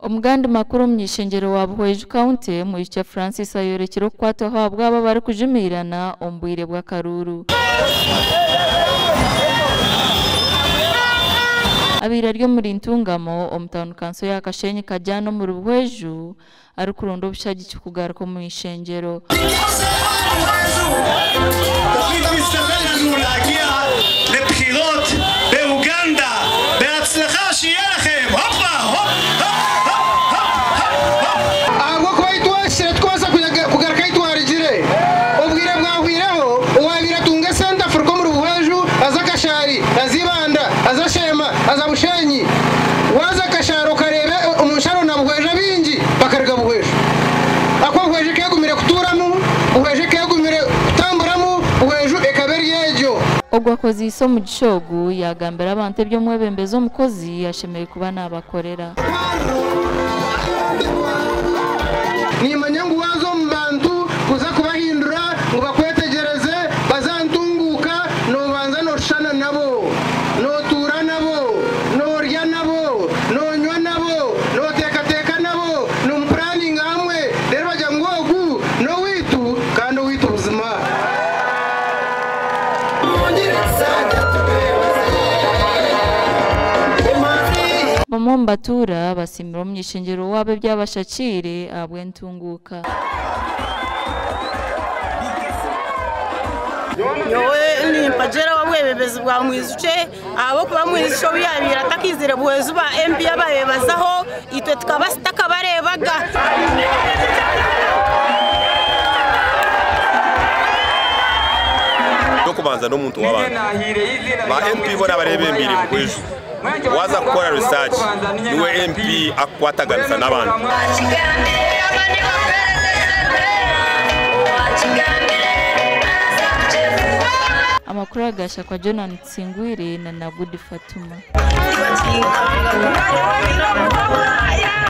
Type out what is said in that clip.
Omugandi makuru omunyishengyero wa Buhweju County, Mwijukye Francis ayorekire okukwatwaho ahabwabo abarikujumiirana omu bwire bw'akaruuru. Abaire ari omuri Ntungamo omu tauni kanso ya Kashenyi Kajana omuri Buhweju arikuronda obushagiki kugaruka omu ishengyero. Ahabw'okuba ahi twahikire tikubaasa kugaruka ahi twarugire. Obwire bwahwireho, owaabaire atunga esente afuruka omuri Buhweju aza Kashaari, aza Ibanda, aza Sheema, aza Bushenyi. Waaza Kashaari okareeba omu nsharo na Buhweju abaingi bakaruga Buhweju. Ahakuba Buhweju ekaba egumire kutuuramu, Buhweju ekaba egumire kutamburamu, Buhweju ekaba eri egyo. Ogu akozeise omugisha ogu yaagambira abantu ebi omwebembezi omukozi ashemereire kuba naabakorera. Niimanya ngu waaza omu bantu kuza kubahindura ngu bakwetegyereze bazantunguuka, noobanza nooshushana nabo, nootuura nabo, noorya nabo, noonywa nabo, nooteekateeka nabo, nimupuraninga hamwe reero bagira ngu ogu n'owaitu kandi owaitu buzima. Bamwe omu batuura basiimire omuny'ishengyero waabo ebi abashakiire ahabw'entunguuka. Nyowe nimpagyera obwebembezi bwa Mwijukye ahabw'okuba Mwijukye obu yaabaire atakaizire buhwezi ba MP abaabaire bazaho itwe tukaba tutakabareebaga. Eky'okubanza n'omuntu w'abantu. Ba MP boona abareebembeire Buhweju, waaza kukora research niwe MP akukwataganisa n'abantu. Amakuru agashakwa Jonan Tusingwire na Nagudi Fatuma.